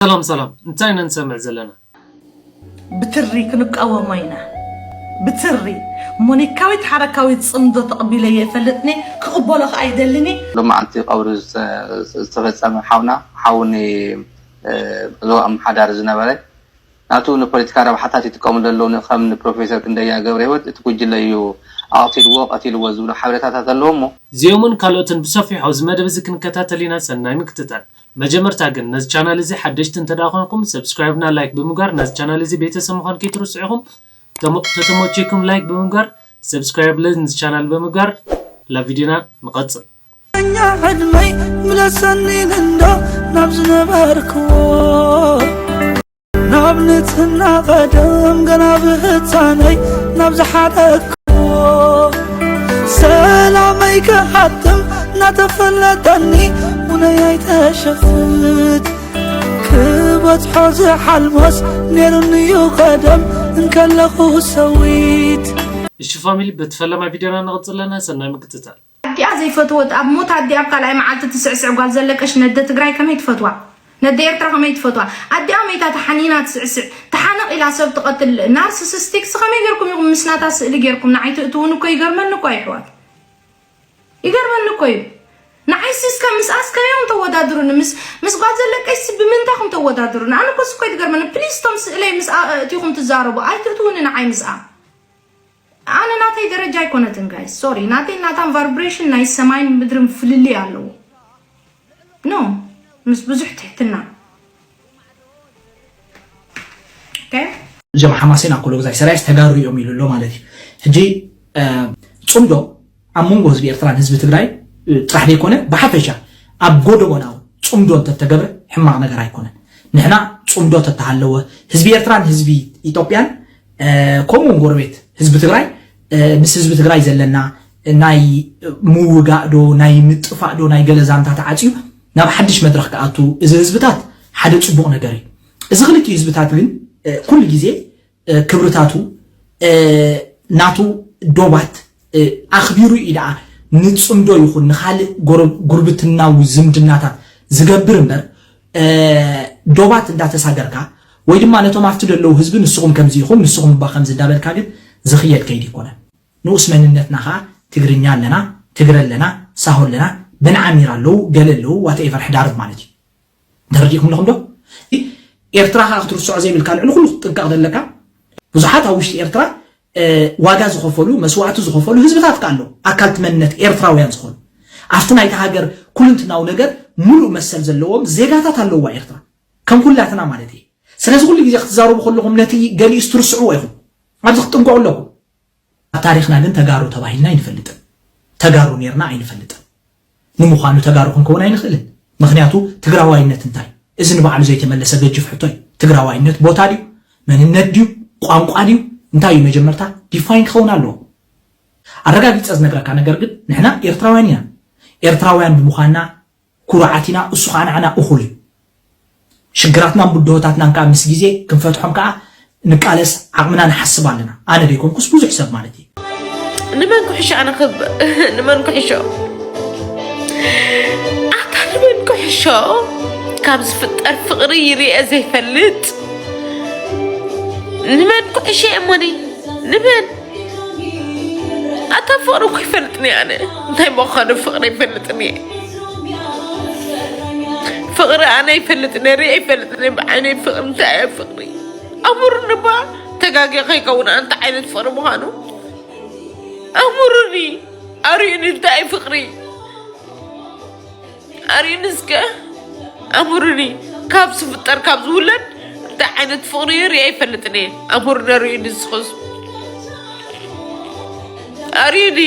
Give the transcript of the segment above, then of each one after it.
ሰላም ሰላም፣ እንታይ ኢና ንሰምዕ ዘለና? ብትሪ ክንቃወሞ ኢና። ብትሪ ሞኒካዊት ሓረካዊት ጽምዶ ተቐቢለዮ ይፈልጥኒ፣ ክቕበሎ ከኣ ይደልኒ። ሎማዓንቲ ቀብሪ ዝተፈጸመ ሓውና ሓውኒ ዞባ ኣምሓዳር ዝነበረ ናቱ ንፖለቲካ ረብሓታት ይጥቀሙ ዘለዉ ከም ንፕሮፌሰር ክንደያ ገብረ ህይወት እቲ ጉጅለ እዩ ኣቕቲልዎ ቀቲልዎ ዝብሉ ሓበሬታታት ኣለዎ እሞ እዚኦምን ካልኦትን ብሰፊሑ ኣብዚ መደብ እዚ ክንከታተል ኢና። ሰናይ ምክትታል። መጀመርታ ግን ነዚ ቻናል እዚ ሓደሽቲ እንተ ደኣ ኾንኩም ሰብስክራይብ እና ላይክ ብምግባር ነዚ ቻናል እዚ ቤተሰብ ምዃን ከይትርስዑ ኢኹም። ተተሞችኩም ላይክ ብምግባር ሰብስክራይብ ለዚ ቻናል ብምግባር ላ ቪዲዮና ንቐጽል። እኛ ዕድመይ ምለሰኒ እንዶ ናብ ዝነበርክዎ ናብ ንጽህና ቀደም ገና ብህጻነይ ናብ ዝሓደግክዎ ሰላመይ ክሓትም እናተፈለጠኒ ውነይ ኣይተሸፍት ክበጽሖ ዝሓልሞስ ነይሩኒዩ ቀደም እንከለኹ ሰዊት እሺ ፋሚሊ በቲ ፈለማ ቪዲዮና ንቕጽል ኣለና። ሰናይ ምክትታል። ኣዲኣ ዘይፈትወት ኣብ ሞት ኣዲኣ ኣብ ካልኣይ መዓልቲ ትስዕስዕ ጓል ዘለቀሽ ነደ ትግራይ ከመይ ትፈትዋ? ነደ ኤርትራ ከመይ ትፈትዋ? ኣዲኣ መይታ ተሓኒና ትስዕስዕ ተሓነቕ ኢላ ሰብ ትቐትል ናርስስስቲክስ ከመይ ገርኩም ኢኹም ምስ ናታ ስእሊ ገርኩም ንዓይ ትእትዉኒ እኮ ይገርመኒ እኮ ይሕዋት ይገርመኒ እኮ እዩ ንዓይ ሲ እስከ ምስኣስ ከመይ ኢኹም ተወዳድሩኒ ምስ ምስ ጓል ዘለቀሽ ሲ ብምንታይ ኢኹም ተወዳድሩኒ ኣነ እኮ ስኮ ይትገርመኒ ፕሊስ ቶም ስእለይ ምስኣ እቲኹም ትዛረቡ ኣይትእትዉኒ ንዓይ ምስኣ ኣነ ናተይ ደረጃ ኣይኮነትን ጋይስ ሶሪ ናተይ ናታን vibration ናይ ሰማይን ምድርን ፍልልይ ኣለዎ no ምስ ብዙሕ ትሕትና okay እዞም ሓማሴን ኣኮሎግዛይ ሰራይስ ተጋሩ እዮም ኢሉ ኣሎ ማለት እዩ ሕጂ ፅምዶ ኣብ መንጎ ህዝቢ ኤርትራን ህዝቢ ትግራይ ጥራሕ ዘይኮነ ብሓፈሻ ኣብ ጎደቦና እውን ፅምዶ እንተተገብረ ሕማቕ ነገር ኣይኮነን። ንሕና ፅምዶ ተተሃለወ ህዝቢ ኤርትራን ህዝቢ ኢትዮጵያን ከምኡ እውን ጎረቤት ህዝቢ ትግራይ ምስ ህዝቢ ትግራይ ዘለና ናይ ምውጋእ ዶ ናይ ምጥፋእ ዶ ናይ ገለ ዛንታ ተዓፅዩ ናብ ሓድሽ መድረኽ ክኣቱ እዚ ህዝብታት ሓደ ፅቡቕ ነገር እዩ። እዚ ክልቲኡ ህዝብታት ግን ኩሉ ግዜ ክብርታቱ ናቱ ዶባት ኣኽቢሩ እዩ ደኣ ንፅምዶ ይኹን ንኻልእ ጉርብትናዊ ዝምድናታት ዝገብር እምበር ዶባት እንዳተሳገርካ ወይ ድማ ነቶም ኣብቲ ዘለዉ ህዝቢ ንስኹም ከምዚ ኢኹም ንስኹም እባ ከምዚ እንዳበልካ ግን ዝኽየድ ከይዲ ይኮነን። ንኡስ መንነትና ከዓ ትግርኛ ኣለና፣ ትግረ ኣለና፣ ሳሆ ኣለና፣ በንዓሚር ኣለዉ፣ ገለ ኣለዉ ዋተኤቨር ሕዳርብ ማለት እዩ። ተረዲእኩም ኣለኹም ዶ? ኤርትራ ከዓ ክትርስዖ ዘይብልካ ልዕሊ ኩሉ ክትጥንቀቕ ዘለካ ብዙሓት ኣብ ውሽጢ ኤርትራ ዋጋ ዝኸፈሉ መስዋእቲ ዝኸፈሉ ህዝብታት ከዓ ኣለዉ ኣካልቲ መንነት ኤርትራውያን ዝኾኑ ኣብቲ ናይቲ ሃገር ኩልንትናዊ ነገር ሙሉእ መሰል ዘለዎም ዜጋታት ኣለውዋ ኤርትራ ከም ኩላትና ማለት እየ ስለዚ ኩሉ ግዜ ክትዛረቡ ከለኹም ነቲ ገሊኡስ ትርስዕዎ ኢኹም ኣብዚ ክትጥንቀቑ ኣለኩም ኣብ ታሪኽና ግን ተጋሩ ተባሂልና ኣይንፈልጥን። ተጋሩ ኔርና ኣይንፈልጥን። ንምዃኑ ተጋሩ ክንከውን ኣይንኽእልን። ምኽንያቱ ትግራዋይነት እንታይ? እዚ ንባዕሉ ዘይተመለሰ ገጅፍ ሕቶ እዩ። ትግራዋይነት ቦታ ድዩ? መንነት ድዩ? ቋንቋ ድዩ? እንታይ እዩ መጀመርታ ዲፋይን ክኸውን ኣለዎ። ኣረጋጊፀ ዝነግረካ ነገር ግን ንሕና ኤርትራውያን ኢና። ኤርትራውያን ብምዃንና ኩሩዓት ኢና እሱ ከዓ ንዓና እኹል እዩ ሽግራትናን ብድሆታትናን ከዓ ምስ ግዜ ክንፈትሖም ከዓ ንቃለስ ዓቕምና ንሓስብ ኣለና ኣነ ደይኮንኩስ ብዙሕ ሰብ ማለት እዩ ንመን ኩሕሾ ኣነ ክብ ንመን ኩሕሾ ኣታ ንመን ኩሕሾ ካብ ዝፍጠር ፍቕሪ ይርአ ዘይፈልጥ ንመን ኩሕሾ እሞኒ ንመን ኣታ ፍቕሪ እኮ ይፈልጥኒ ኣነ እንታይ ምዃኑ ፍቕሪ ይፈልጥኒ ፍቕሪ ኣነ ይፈልጥኒ ሪአ ይፈልጥኒ ብዓይነይ ፍቕሪ እንታይ እያ ፍቕሪ ኣሙርኒ እባ ተጋጊ ከይከውን ኣንታ ዓይነት ፍቕሪ ምዃኑ ኣሙርኒ ኣርእዩኒ እንታይ ፍቕሪ ኣርእዩኒ እስከ ኣምሩኒ ካብ ዝፍጠር ካብ ዝውለድ እንታይ ዓይነት ፍቕሪ ሪአ ይፈልጥን እየ ኣምሩኒ ኣርእዩኒ ንስኹስ ኣርእዩኒ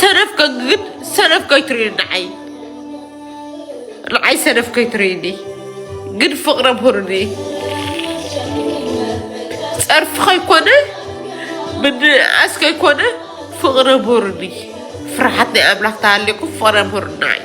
ሰነፍ ከግግድ ሰነፍ ከይትርእዩ ንዓይ ንዓይ ሰነፍ ከይትርእዩኒ ግን ፍቕሪ ኣምሩኒ ጸርፊ ከይኮነ ምንእኣስ ከይኮነ ፍቕሪ ምሁርኒ ፍርሓት ናይ ኣምላኽ ተሃልየኩም ፍቕሪ ምሁርና እዩ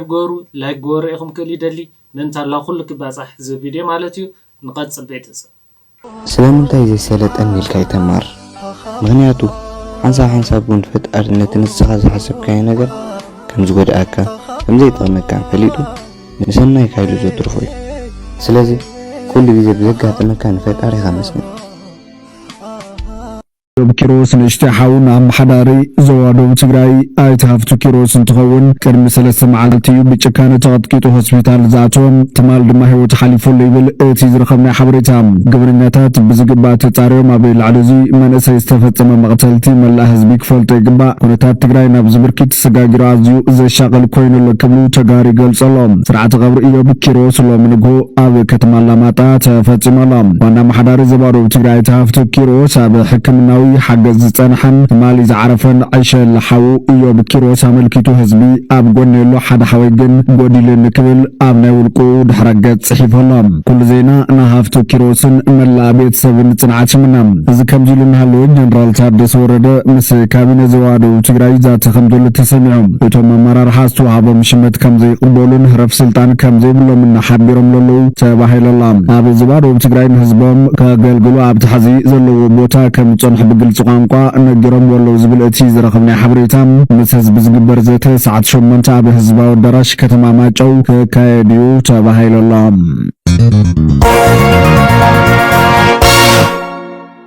ግበሩ ላይክ ግበሩ ኢኹም ክእል ይደሊ ምእንታላ ኩሉ ክባፃሕ እዚ ቪድዮ ማለት እዩ ንቐፅል ቤተሰብ ስለምንታይ ዘይሰለጠኒ ኢልካ ኣይተማር። ምኽንያቱ ሓንሳብ ሓንሳብ እውን ፈጣሪ ነቲ ንስኻ ዝሓሰብካዮ ነገር ከም ዝጎድኣካ፣ ከም ዘይጠቕመካን ፈሊጡ ንሰናይካ ኢሉ ዘትርፎ እዩ። ስለዚ ኩሉ ግዜ ብዘጋጠመካ ንፈጣሪኻ መስግን። ኢዮብ ኪሮስ ንእሽተይ ሓውን ኣመሓዳሪ ዞባ ደቡብ ትግራይ ኣይተ ሃፍቱ ኪሮስ እንትኸውን ቅድሚ ሰለስተ መዓልቲ እዩ ብጭካነ ተቐጥቂጡ ሆስፒታል ዝኣተወ። ትማል ድማ ህይወቱ ሓሊፉ ኣሎ ይብል እቲ ዝረኸብናዮ ሓበሬታ። ግብረኛታት ብዝግባእ ተጻርዮም ኣብ ልዕሊ እዚ መንእሰይ ዝተፈጸመ መቕተልቲ መላእ ህዝቢ ክፈልጦ ይግባእ። ኩነታት ትግራይ ናብ ዝብርኪት ተሰጋጊሩ ኣዝዩ ዘሻቕል ኮይኑ ኣሎ ክብሉ ተጋሩ ይገልጹ ኣለዉ። ስርዓተ ቀብሪ ኢዮብ ኪሮስ ሎሚ ንግሆ ኣብ ከተማ ኣላማጣ ተፈጺሙ ኣሎ። ዋና ኣመሓዳሪ ዞባ ደቡብ ትግራይ ኣይተ ሃፍቱ ኪሮስ ኣብ ሕክምናዊ ሓገዝ ዝጸንሐን ትማሊ ዝዓረፈን ዕሸል ሓዉ ኢዮብ ኪሮስ ኣመልኪቱ ህዝቢ ኣብ ጎኒ ኣሎ፣ ሓደ ሓወይ ግን ጎዲሉኒ ክብል ኣብ ናይ ውልቁ ድሕረ ገጽ ጽሒፉ ኣሎ። ኩሉ ዜና ንሃፍቱ ኪሮስን መላእ ቤተሰብን ጽንዓት ይምነ። እዚ ከምዚ ኢሉ እናሃለወ ጀነራል ታደሰ ወረደ ምስ ካቢነ ዞባ ደቡብ ትግራይ ይዛተ ከም ዘሎ ተሰሚዑ። እቶም ኣመራርሓ ዝተዋህቦም ሽመት ከም ዘይቕበሉን ህረፍ ስልጣን ከም ዘይብሎምን ሓቢሮም ለለዉ ተባሂሉ ኣሎ። ኣብ ዞባ ደቡብ ትግራይ ንህዝቦም ከገልግሉ ኣብቲ ሕዚ ዘለዎ ቦታ ከም ዝጸንሑ ብግልጺ ቋንቋ ነጊሮም ኣለዉ ዝብል እቲ ዝረኸብናዮ ሓበሬታ፣ ምስ ህዝቢ ዝግበር ዘተ ሰዓት ሸሞንተ ኣብ ህዝባዊ ኣዳራሽ ከተማ ማይጨው ክካየድ እዩ ተባሂሉ ኣሎ።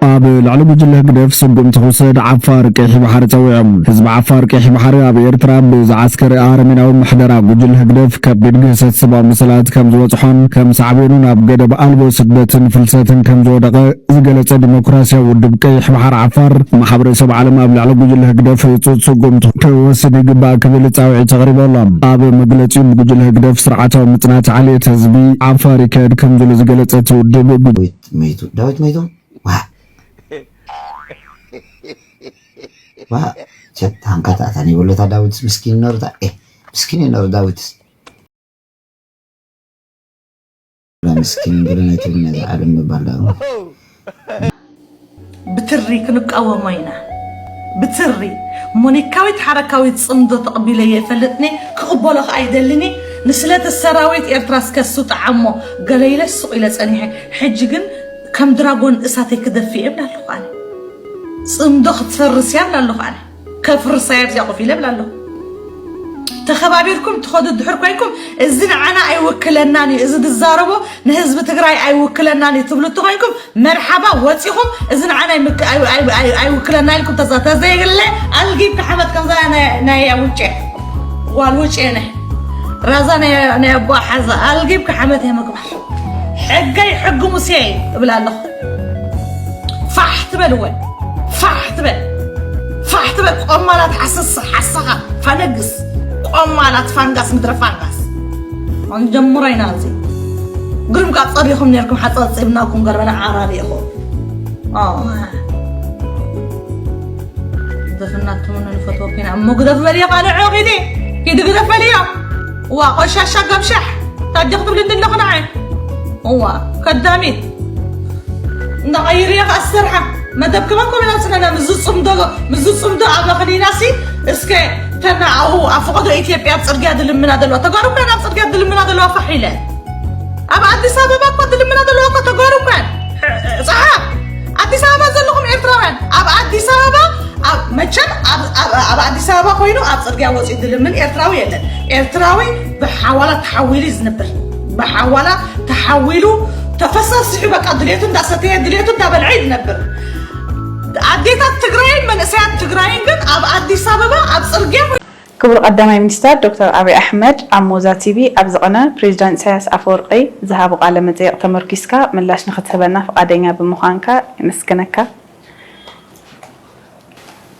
ኣብ ልዕሊ ጉጅለ ህግደፍ ስጉምቲ ክውሰድ ዓፋር ቀይሕ ባሕሪ ጸዊዖም። ህዝቢ ዓፋር ቀይሕ ባሕሪ ኣብ ኤርትራ ብዝዓስከር ኣረሜናዊ ምሕደራ ጉጅለ ህግደፍ ከቢድ ግህሰት ሰብኣዊ መሰላት ከም ዝበጽሖን ከም ሳዕቤኑ ናብ ገደብ ኣልቦ ስደትን ፍልሰትን ከም ዝወደቐ ዝገለጸ ዲሞክራስያዊ ውድብ ቀይሕ ባሕሪ ዓፋር፣ ማሕበረሰብ ዓለም ኣብ ልዕሊ ጉጅለ ህግደፍ ህጹጽ ስጉምቲ ክወስድ ይግባእ ክብል ጻውዒት ኣቕሪቡ ኣሎ። ኣብ መግለጺኡ ብጉጅለ ህግደፍ ስርዓታዊ ምጽናት ዓሌት ህዝቢ ዓፋር ይካየድ ከም ዘሎ ዝገለጸ እቲ ውድብ፣ ዳዊት መይቱ ዋ ዋ ሸት ሃንካታታ ኒበሎታ ዳዊትስ ምስኪን ነሩታ ኤ ምስኪን ነሩ ዳዊትስ ምስኪን እንግዲህ ናይ ትግርኛ ዝዓለም ምባል ዳ ብትሪ ክንቃወሞ ኢና። ብትሪ ሞኒካዊት ሓረካዊት ፅምዶ ተቕቢለዮ ይፈልጥኒ ክቕበሎ ከዓ ይደልኒ። ንስለተ ሰራዊት ኤርትራ እስከ እሱ ጠዓሞ ገለ ኢለ ስቕ ኢለ ፀኒሐ። ሕጂ ግን ከም ድራጎን እሳተይ ክደፍእ እየ ብላ ኣለኹ ኣነ። ፅምዶ ክትፈርስ እያ ብላ ኣለኹ ኣነ። ከፍርሳ እየ ኣብዚኣ ኮፍ ኢለ ብላ ኣለኹ። ተኸባቢርኩም ትኸዱ ድሕር ኮይንኩም እዚ ንዓና ኣይውክለናን እዩ፣ እዚ ዝዛረቦ ንህዝቢ ትግራይ ኣይውክለናን እዩ ትብሉ እንተኾይንኩም መርሓባ ወፂኹም እዚ ንዓና ኣይምክ- ኣይ- ኣይ- ኣይ- ኣይውክለና ኢልኩም ተዛ ተዘይግለ ኣልጊብካ ሓመት ከምዛ ናይ- ናይ ውጭ ጓል ውጭ ናይ ራዛ ናይ ናይ ኣቦ ሓዛ ኣልጊብካ ሓመት እየ ምግባር ሕገይ ሕጊ ሙሴ እብል ኣለኹ። ፋሕ ትበል እወ ፋሕ ትበል ፋሕ ትበል ቆማላት ሓሰስ ሓሳኻ ፋነግስ ቆማላት ፋንጋስ ምድረ ፋንጋስ ክንጀምሮ ኢና እዚ ግርም ካብ ጸሪኹም ነርኩም ሓጸብጺብናኩም ገርበና ዓራሪ ኢኹም ዘፈናትሙና ንፈትወኩም ኢና እሞ ግደፍ በልዮ ካልዕ ኺዲ ኪዲ ግደፍ በልዮ እዋ ቆሻሻ ገብሻሕ ታጀ ክትብል እንዲ ኣለኹ ንዓይ እዋ ከዳሚት እንዳቐይር እየ ከኣ ዝሰርሓ መደብ ክበኩም ኢና ስነና ምስ ዝፅምዶ ምስ ዝፅምዶ ኣበኽኒና ሲ እስከ ተና ኣብኡ ኣብ ፈቐዶ ኢትዮጵያ ኣብ ፅርግያ ድልምና ዘለዋ ተጋሩ እኳ ናብ ፅርግያ ድልምና ዘለዋ ፋሕ ኢለ ኣብ ኣዲስ ኣበባ እኳ ድልምና ዘለዋ እኳ ተጋሩ እኳ ፀሓፍ ኣዲስ ኣበባ ዘለኹም ኤርትራውያን ኣብ ኣዲስ ኣበባ ኣብ መቸም ኣብ ኣብ- ኣብ ኣዲስ ኣበባ ኮይኑ ኣብ ፅርግያ ወፂኡ ድልምን ኤርትራዊ የለን ኤርትራዊ ብሓዋላ ተሓዊሉ እዩ ዝነብር ብሓዋላ ተሓዊሉ ተፈሳሲሑ በቃ ድሌቱ እንዳሰተየ ድሌቱ እንዳበልዐ እዩ ዝነብር ኣዴታት ትግራይን መንእሰያት ትግራይን ግን ኣብ ኣዲስ ኣበባ ኣብ ፅርግያ ክቡር ቀዳማይ ሚኒስተር ዶክተር ኣብይ ኣሕመድ ኣብ ሞዛ ቲቪ ኣብዚ ቅነ ፕሬዚዳንት ኢሳያስ ኣፈወርቂ ዝሃቦ ቃለ መጠይቕ ተመርኲስካ ምላሽ ንኽትህበና ፍቓደኛ ብምዃንካ የመስግነካ።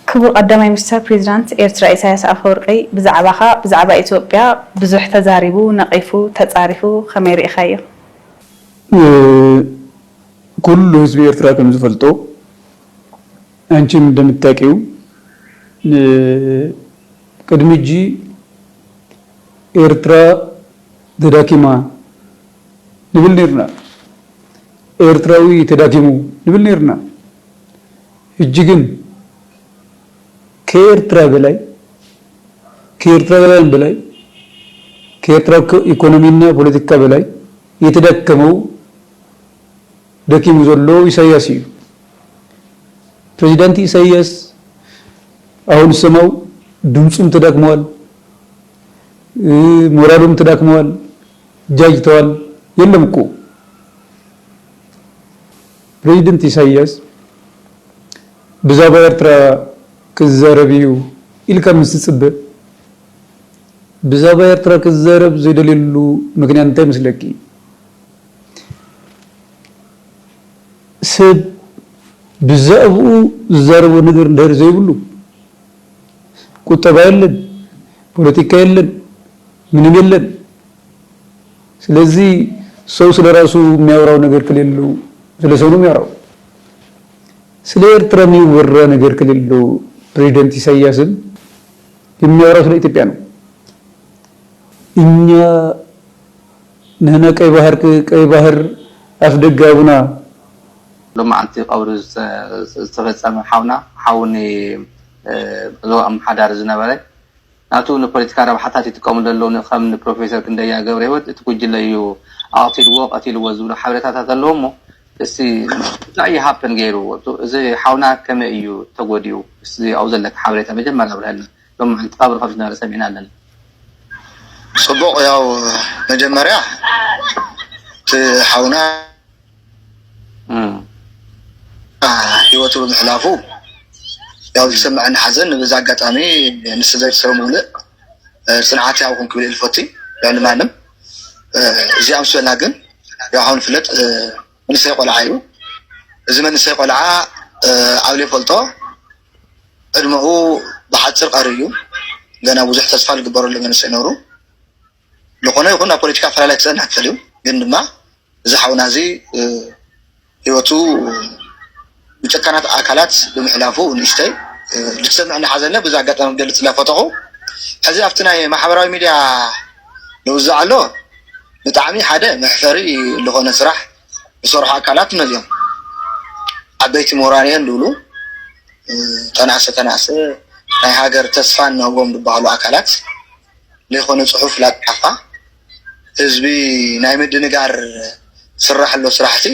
ክቡር ቀዳማይ ሚኒስተር ፕሬዚዳንት ኤርትራ ኢሳያስ ኣፈወርቂ ብዛዕባኻ ብዛዕባ ኢትዮጵያ ብዙሕ ተዛሪቡ፣ ነቒፉ፣ ተጻሪፉ፣ ከመይ ርኢኻዮ? ኩሉ ህዝቢ ኤርትራ ከም ዝፈልጦ ኣንቺም እንደምታውቂው ቅድሚ ሕጂ ኤርትራ ተዳኪማ ንብል ኔርና። ኤርትራዊ ተዳኪሙ ንብል ኔርና። ሕጂ ግን ከኤርትራ በላይ ከኤርትራውያን በላይ ከኤርትራ ኢኮኖሚና ፖለቲካ በላይ የተዳከመው ደኪሙ ዘሎ ኢሳያስ እዩ። ፕሬዚዳንት ኢሳያስ አሁን ስሰማው ድምፁም ተዳክመዋል፣ ሞራሉም ተዳክመዋል፣ ጃጅተዋል። የለም እኮ ፕሬዚደንት ኢሳያስ ብዛባ ኤርትራ ክዛረብ እዩ ኢልካ ምስ ትጽበ፣ ብዛባ ኤርትራ ክዛረብ ዘይደልየሉ ምክንያት እንታይ ይመስለኪ? ሰብ ብዛዕባኡ ዝዛረቦ ነገር እንድሕር ዘይብሉ፣ ቁጠባ የለን፣ ፖለቲካ የለን፣ ምንም የለን። ስለዚህ ሰው ስለ ራሱ የሚያወራው ነገር ከሌለው ስለ ሰው ነው የሚያወራው። ስለ ኤርትራ የሚወራ ነገር ከሌለው ፕሬዚደንት ኢሳያስም የሚያወራው ስለ ኢትዮጵያ ነው። እኛ ንሕና ቀይ ባህር፣ ቀይ ባህር አፍደገ አቡና። ሎማዓንቲ ቀብሩ ዝተፈፀመ ሓውና ሓውኒ ዞባ ምሓዳር ዝነበረ ናቱ ንፖለቲካ ረብሓታት ይጥቀሙ ዘለዉ ከም ንፕሮፌሰር ክንደያ ገብረ ህይወት እቲ ጉጅለ እዩ ኣቕቲልዎ ቀቲልዎ ዝብሉ ሓበሬታታት ኣለዉ እሞ እስቲ እንታይ እዩ ሃፕን ገይሩ እዚ ሓውና ከመይ እዩ ተጎዲኡ እስቲ ኣብኡ ዘለካ ሓበሬታ መጀመርያ ኣብርሀልና ሎማዓንቲ ቀብሩ ከም ዝነበረ ሰሚዕና ኣለና ፅቡቕ ያው መጀመርያ እቲ ሓውና ህይወቱ ብምሕላፉ ያው ዝስምዐኒ ሓዘን በዚ ኣጋጣሚ ንስድራ ቤተሰቡ ምሉእ ፅንዓት ይሃብኩም ክብል እየ ዝፈቲ ልዕሊ ማንም። እዚኣ ምስ በልና ግን ያው ሓው ንፍለጥ መንእሰይ ቆልዓ እዩ። እዚ መንእሰይ ቆልዓ ኣብ ዘይፈልጦ ዕድመኡ ብሓፂር ቀርዩ ገና ብዙሕ ተስፋ ዝግበረሉ መንእሰይ ነይሩ። ዝኾነ ይኹን ኣብ ፖለቲካ ኣፈላላይ ክፀንሕ ይኽእል እዩ ግን ድማ እዚ ሓውና እዚ ህይወቱ ብጨካናት ኣካላት ብምሕላፉ ንእሽተይ ዝሰምዐኒ ሓዘነ በዚ ኣጋጣሚ ክገልፅ ዝፈተኹ። ሕዚ ኣብቲ ናይ ማሕበራዊ ሚድያ ዝውዛዕ ኣሎ ብጣዕሚ ሓደ መሕፈሪ ዝኾነ ስራሕ ዝሰርሑ ኣካላት እነዚኦም ዓበይቲ ምሁራን እየን ዝብሉ ተናእሰ ተናእሰ ናይ ሃገር ተስፋ እንህቦም ዝበሃሉ ኣካላት ዘይኮነ ፅሑፍ ላፅሓፋ ህዝቢ ናይ ምድንጋር ዝስራሕ ዘሎ ስራሕቲ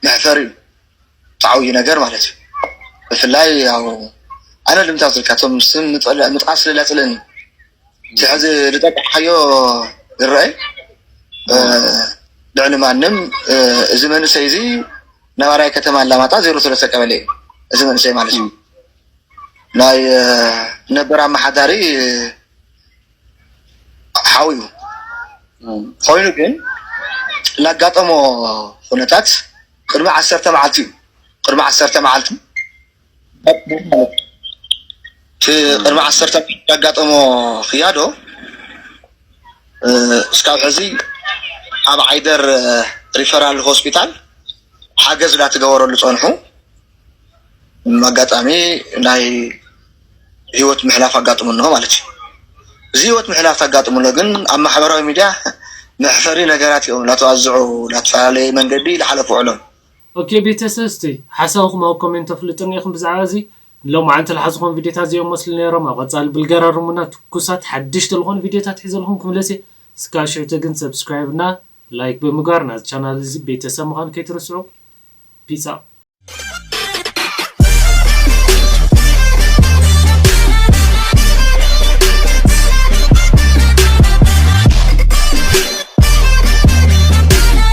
መሕፈሪ እዩ። እቲ ዓብዪ ነገር ማለት እዩ። ብፍላይ ያው ኣነ ልምታ ዝልካ እቶም ስም ምጥቃስ ስለለፅልን እቲ ሕዚ ዝጠቀዕካዮ ዝረአይ ልዕሊ ማንም እዚ መንእሰይ እዚ ነባራይ ከተማ ኣላማጣ ዜሮ ሰለስተ ቀበሌ እዩ። እዚ መንእሰይ ማለት እዩ ናይ ነበር ኣመሓዳሪ ሓው እዩ ኮይኑ ግን ላጋጠሞ ኩነታት ቅድሚ ዓሰርተ መዓልቲ እዩ ቅድሚ ዓሰርተ መዓልቲ እቲ ቅድሚ ዓሰርተ መዓልቲ ላጋጠሞ ክያዶ እስካብ ሕዚ ኣብ ዓይደር ሪፈራል ሆስፒታል ሓገዝ ዳተገበረሉ ፀንሑ ኣጋጣሚ ናይ ህይወት ምሕላፍ ኣጋጥሙ ኣለዎ ማለት እዩ። እዚ ህይወት ምሕላፍ ኣጋጥሙ ኣሎ ግን ኣብ ማሕበራዊ ሚድያ መሕፈሪ ነገራት እዮም ላተዋዝዑ ላተፈላለየ መንገዲ ላሓለፉ ውዕሎም። ኦኬ ቤተሰብ እስቲ ሓሳብኩም ኣብ ኮሜንት ተፍልጡኒ ኢኹም ብዛዕባ እዚ ሎማዓንቲ ልሓዝኹም ቪድዮታት እዚኦም መስሉ ነይሮም ኣብ ቀፃሊ ብልገራርሙና ትኩሳት ሓድሽቲ ልኾኑ ቪድዮታት ሒዘልኹም ክምለስ እየ እስካብ ሽዕቱ ግን subscribe እና like ብምግባር ናዚ ቻናል እዚ ቤተሰብ ምዃን ከይትርስዑ peace out